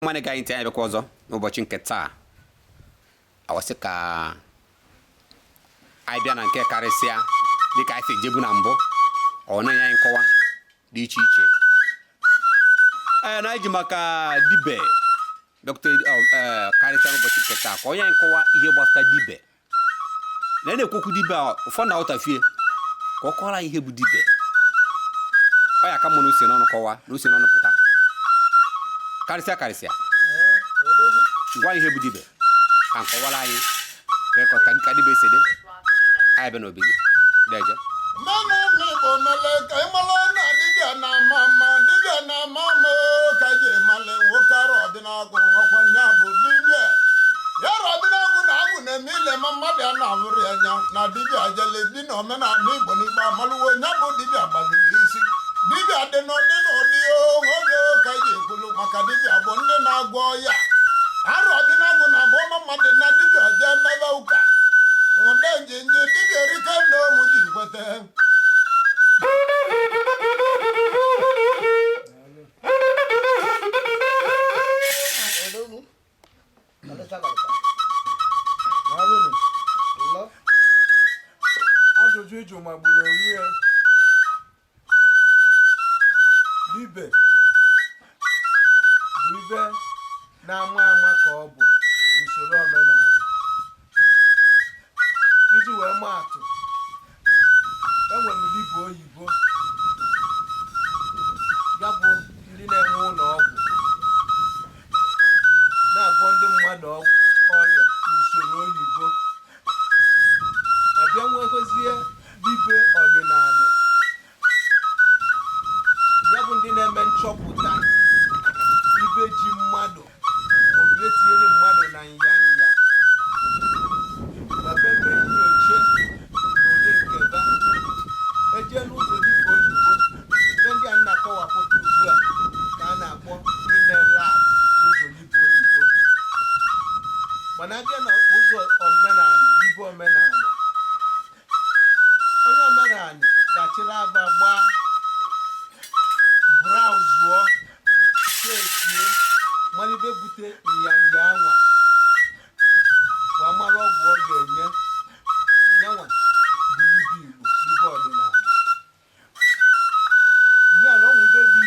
Ọma na-ege anyị ntị, anyị abịakwa ọzọ n'ụbọchị nke taa. Awasị ka anyị bịa na nke karịsịa dịka anyị si ejebu na mbụ, ọ na-enye anyị nkọwa dị iche iche. Ee, na anyị ji maka dibe dọkịta karịsịa n'ụbọchị nke taa ka o nye anyị nkọwa ihe gbasara dibe. Na na-ekwu okwu dibe a, ụfọdụ na-aghọtafie. Ka ọ kọwara anyị ihe bụ dibe, ọ ya ka mma na o si n'ọnụ kọwa, na o si n'ọnụ pụta karịsịa karịsịa. Gwa ihe bụ dibe ka nkọwara anyị ka dibe si dị. Anyị bịa n'obi gị deje. Mmanụ Igbo mele ka ịmala na dibịa na-ama mma, dibịa na-ama mma ka ji male nwoke arọ ọdịnagụ ọkwa nya bụ dibịa ya arọ ọdịnagụ na agwụ na-eme ile ma mmadụ a na-abụrụ ya anya na dibịa jele dị na omenala Igbo n'ikpe amalụwo nya bụ dibịa gbaziri isi. Dibịa dị n'ụdị n'ụdị oge ka ji ekwulu maka dibịa bụ ndị na-agwọ ya arọ ọdịnagụ na abụ ọma mmadụ na dibịa jee mebe ụka ụdị njinji dibịa erike ndị ụmụ ji kweta. Ajụjụ ịjụ magburu onwe ya. Dibe bụ ibe na-ama ama ka ọ bụ n'usoro omenala. Iji wee maa atụ, enwere dibe oyibo, ya bụ ndị na-enwe ụlọ ọgwụ na-agwọ ndị mmadụ